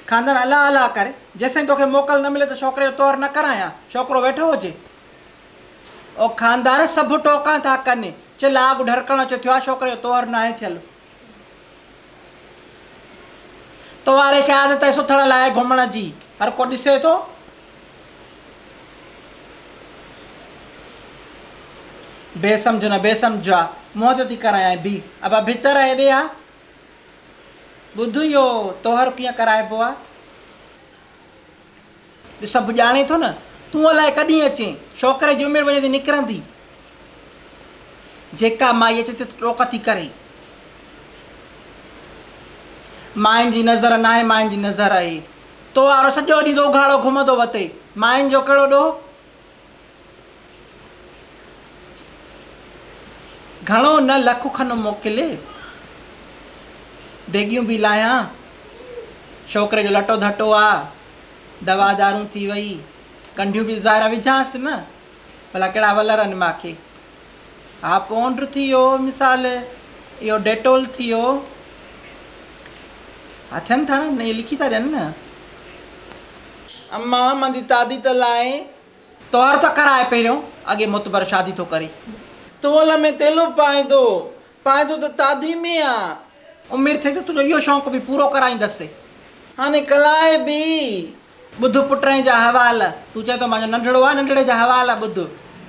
خاندان الله الله ڪري، جيستائين توکي موڪل نه ملي ته ڇوڪري جو طور نه ڪرايان، ڇوڪرو ويٺو هجي. او خاندان سڀ ٽوڪان ٿا ڪن، چلهه آڳ ڍرڪڻ اچو ٿيو آ، ڇوڪري جو طور ناهي ٿيل. تو واري کي عادت آهي سٿڻ لاهي گهمڻ جي، هر ڪو ڏسي ٿو. بي سمجهه نه بي سمجهه آ، منهن تي ٿي ڪرايانء بي. ابا ڀتر هيڏي آ. ٻڌ اهو طوهر ڪيئن ڪرائبو آ. ڏس سڀ ڄاڻين ٿو نه. تون الائي ڪڏهن اچين. ڇوڪري جي عمر وڃي ٿي نڪرندي. جيڪا مائي اچي ٿي ته ٽوڪ ٿي ڪري. ماين جي نظر ناهي ماين جي نظر آهي. تو وارو سڄو ڏينهن ته اگهاڙو گهمندو وتي. ماين جو ڪهڙو ڏوهه؟ گهڻو نه لک کن موڪل. ديڳيون به لاهيان. ڇوڪري جو لٽو ڌٽو آ. دوا دارون ٿي وئي. ڪنڍيون به ظاهر آ وجهانس نه. ڀلا ڪهڙا ولر آهن ماکي. ها پونڊ ٿي ويو مثال اهو ڊيٽول ٿي ويو. ها ٿين ٿا نه اهي لکي ٿا ڏين نه. اما مندي تادي ته لاهين. طهر ته ڪرائي پهريون، اڳي معتبر شادي ٿو ڪري. تول ۾ تيلو پائيندو، پائيندو ته تادي ۾ آ. عمر ٿئي ته تنهنجو اهو شوق به پورو ڪرائيندس. هاڻي ڪلائي به. ٻڌ پٽرين جا حوال، تون چئين ٿو مانجو ننڍڙو آ، ننڍڙي جا حوال ٻڌ.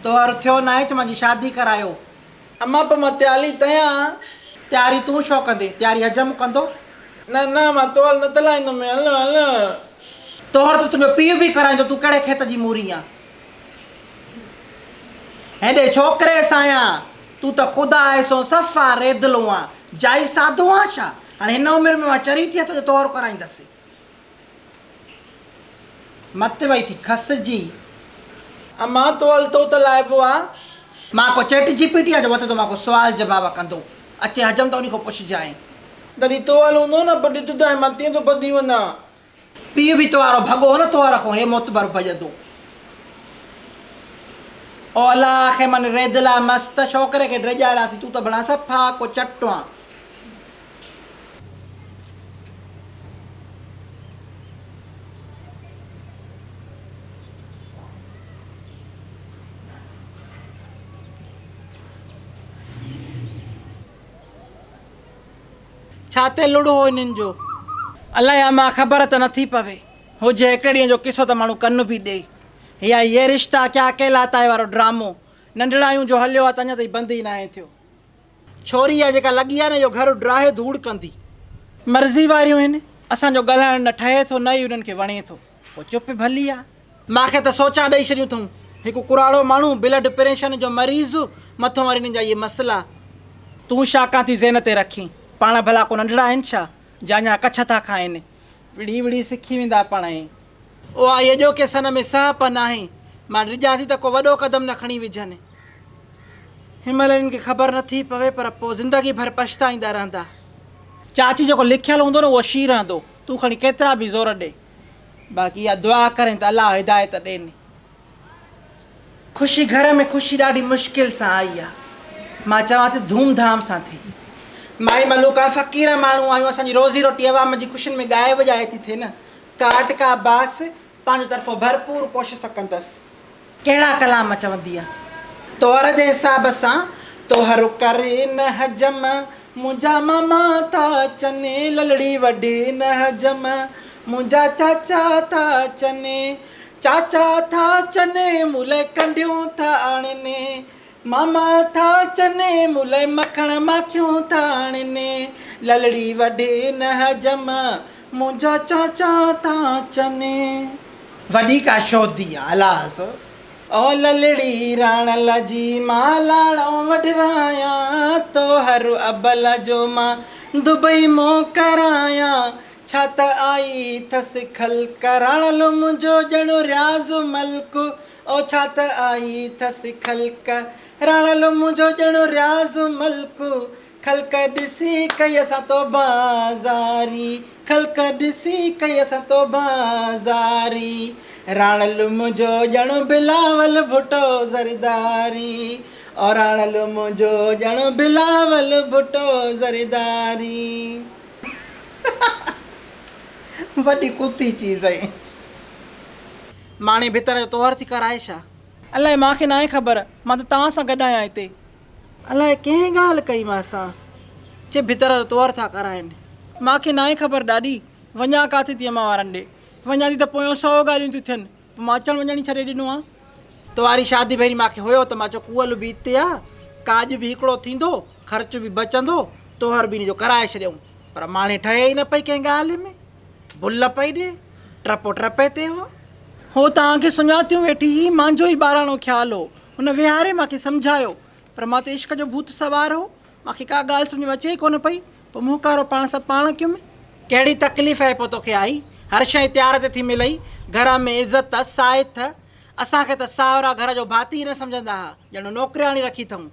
طهر ٿيو ناهي چ مانجي شادي ڪرايو. اما پوء مان تيالي تيان. تياري تون ڇو ڪندين، تياري حجم ڪندو. نه نه مان تول نه تلائيندم هل هل. طهر ته تنهنجو پيء به ڪرائيندو، تون ڪهڙي کيت جي موري آن. هيڏي ڇوڪري سان آن، تون ته خدا آهي سو صفا ريدلو آن، جائي سادو آن ڇا؟ هاڻي هن عمر ۾ مان چري ٿيان تنهنجو طهر ڪرائيندس. مت وئي ٿي کسجي. امان تو التو ته لائبو آ. مان ڪو چيٽ جي پي ٽي آ جو وتي تو مان ڪو سوال جواب ڪندو. اچي حجم ته انهي کان پڇجانء. تڏهن تو وال هوندو نه پوء ڏتدانء مان تيئن ٿو ٻڌي وڃان. پيء به تو وارو ڀڳو هو نه تو وارو کان هي معتبر ڀڄندو. او الله کي من ريدلا مست ڇوڪري کي ڊيڄاريان ٿي تون ته ڀلا صفا ڪو چٽ آن. ڇا تي لڙ هو انهن جو؟ الائي امان خبر ته نٿي پوي. هجي هڪڙي ڏينهن جو قصو ته ماڻهو ڪن به ڏئي. هي آهي يي رشتا ڪيا ڪهلاتا هي وارو ڊرامو. ننڍڙايون جو هليو آهي ته اڃا تائين بند ئي ناهي ٿيو. ڇوري اها جيڪا لڳي آهي نه اهو گهر ڊاهي ڌوڙ ڪندي. مرضي واريون هن. اسان جو ڳالهائڻ نه ٺهي ٿو نه ئي انهن کي وڻي ٿو. پوء چپ ڀلي آ. مان کي ته سوچان ڏئي ڇڏيون اٿئون. هڪ ڪراڙو ماڻهو، بلڊ پريشن جو مريض، مٿون وري انهن جا اهي مسئلا. تون شا ڪان ٿي ذهن تي رکين. پاڻ ڀلا ڪو ننڍڙا آهن ڇا، جا اڃا ڪڇ ٿا کائين. وڙهي وڙهي سکي ويندا پاڻهي. اها ئي اڄوڪي سن ۾ سهپ ناهي. مان ڊڄان ٿي ته ڪو وڏو قدم نه کڻي وجهن. هن مهل هنن کي خبر نه ٿي پوي پر پوء زندگي ڀر پڇتائيندا رهندا. چاچي جيڪو لکيل هوندو نه اهو شي رهندو. تون کڻي ڪيترا به زور ڏي. باقي اها دعا ڪرين ته الله هدايت ڏين. خوشي گهر ۾ خوشي ڏاڍي مشڪل سان آئي آ. مان چوان ٿي ڌوم ڌام سان ٿئي. مائي ملوڪا فقير ماڻهو آهيون اسان جي روزي روٽي عوام جي خوشين ۾ ڳائي وڄائي ٿي ٿئي نه. ڪاٽ ڪا باس پنهنجي طرفون ڀرپور ڪوشش ڪندس. ڪهڙا ڪلام چوندينء؟ طوهر جي حساب سان طوهر ڪري نه حجم، منهنجا ماما ٿا اچن، للڙي وڍي نه حجم، منهنجا چاچا ٿا اچن، چاچا ٿا اچن، مون لئه ڪنڍيون ٿا آڻين، ماما ٿا اچن، مون لئه مکڻ ماکيون ٿا آڻين، للڙي وڍي نه حجم، منهنجا چاچا ٿا اچن. وڏي ڪا شودي آ الاس. او للڙي راڻل جي مان لاڙئون وڍرايان تو هر ابل جو مان دبئي مون ڪرايان ڇا ته آئي ٿس خلق راڻل منهنجو ڄڻ رياض ملڪ او ڇا ته آئي ٿس خلق راڻل منهنجو ڄڻ رياض ملڪ خلق ڏسي ڪئي اسان توبه زاري خلق ڏسي ڪئي اسان توبه زاري راڻل منهنجو ڄڻ بلاول ڀٽو زرداري او راڻل منهنجو ڄڻ بلاول ڀٽو زرداري. وڏي ڪتي چيز آهين. ماڻي ڀتر جو توهر ٿي ڪرائي ڇا؟ الائي مان کي ناهي خبر، مان ته توهان سان گڏ آهيان هتي. الائي ڪنهن ڳالهه ڪئي مان سان، چي ڀتر جو توهر ٿا ڪرائين. مان کي ناهي خبر ڏاڏي، وڃان ڪاٿي ٿي امان وارن ڏي. وڃان ٿي ته پويان سئو ڳالهيون ٿيون ٿين. پوء مان اچڻ وڃڻ ئي ڇڏي ڏنو آ. توهاري شادي ڀيري مان کي هيو ته مان چيو ڪوئل به اتي آ، ڪاڄ به هڪڙو ٿيندو، خرچ به بچندو، توهر به ان جو ڪرائي ڇڏيائون. پر ماڻي ٺهي ئي نه پئي ڪنهن ڳالهه ۾. ڀل پئي ڏي، ٽپو ٽپي تي هو. هو توهان کي سڃاتيون ويٺي هئي، مانجو ئي ٻاراڻو خيال هو. هن ويهاري مان کي سمجهايو، پر مان تي عشق جو ڀوت سوار هو. مان کي ڪا ڳالهه سمجهه ۾ اچي ئي ڪونه پئي. پوء منهن ڪارو پاڻ سان پاڻ ڪيم. ڪهڙي تڪليف آهي پوء توکي آئي؟ هر شيء تيار تي ٿي ملئي. گهر ۾ عزت، سائٿ. اسان کي ته ساهورا گهر جو ڀاتي ئي نه سمجهندا ها، ڄڻ نوڪرياڻي رکي اٿئون.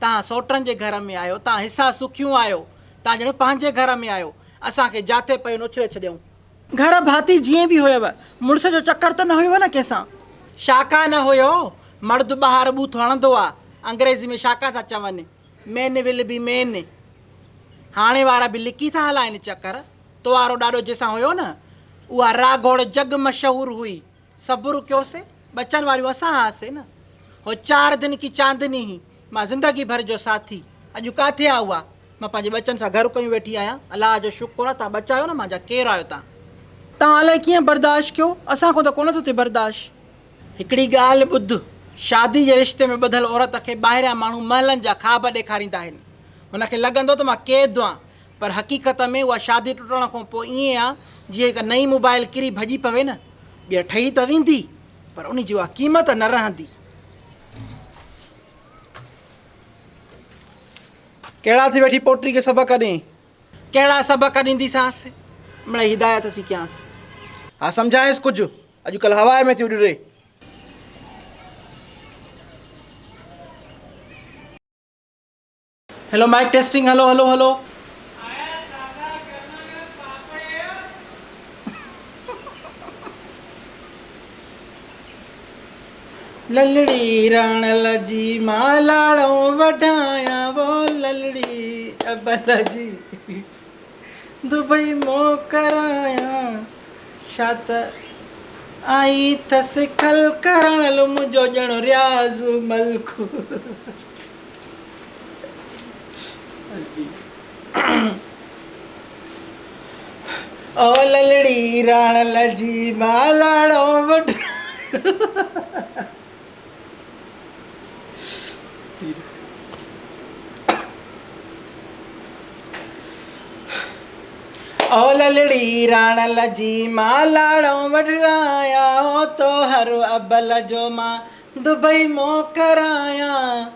توهان سئوٽن جي گهر ۾ آهيو، توهان حصا سکيون آهيو، توهان ڄڻ پنهنجي گهر ۾ آهيو. اسان کي جاٿي پيو اڇلي ڇڏيائون. گهر ڀاتي جيئن به هيو، مڙس جو چڪر ته نه هيو نه ڪنهن سان. شاڪا نه هيو، مرد ٻاهر ٻوٿ هڻندو آ، انگريزي ۾ شاڪا ٿا چون. مين ول بي مين. هاڻي وارا به لڪي ٿا هلائين چڪر. تو وارو ڏاڏو جنهن سان هيو نه، اها راگهوڙ جڳ مشهور هئي. صبر ڪيوسي، ٻچن واريون اسان هئاسي نه. هو چار دن ڪي چاندني هي، مان زندگي ڀر جو ساٿي. اڄ ڪاٿي آ اها؟ مان پنهنجي ٻچن سان گهر ڪيون ويٺي آهيان. الله جو شڪر آ، توهان ٻچا آهيو نه مانجا، ڪير آهيو توهان؟ توهان الائي ڪيئن برداشت ڪيو، اسان کان ته ڪونه ٿو ٿئي برداشت. هڪڙي ڳالهه ٻڌ، شادي جي رشتي ۾ ٻڌل عورت کي ٻاهريان ماڻهو محلن جا خواب ڏيکاريندا آهن. هن کي لڳندو ته مان قيد آن، پر حقيقت ۾ اها شادي ٽٽڻ کان پوء ائين آ جيئن هڪ نئين موبائل ڪري ڀڄي پوي نه، ٻيهر ٺهي ته ويندي، پر ان جي اها قيمت نه رهندي. ڪهڙا ٿي ويٺي پوٽري کي سبق ڏين؟ ڪهڙا سبق ڏينديسانس؟ مڙئي هدايت ٿي ڪيانس. ها سمجهائينس ڪجهه. اڄڪلهه هواء ۾ ٿي اڏري. Hello mic testing hello hello hello. للڙي راڻل جي مان لاڙئون وڍايان وو للڙي ابل جي دبئي مون ڪرايان ڇا ته آئي ٿس کل ڪرڻ لو منهنجو ڄڻ رياض ملڪ. او للڙي راڻل جي مان لاڙئون وڍ. او للڙي راڻل جي مان لاڙئون وڍرايان، هو تو هر ابل جو مان دبئي مون ڪرايان.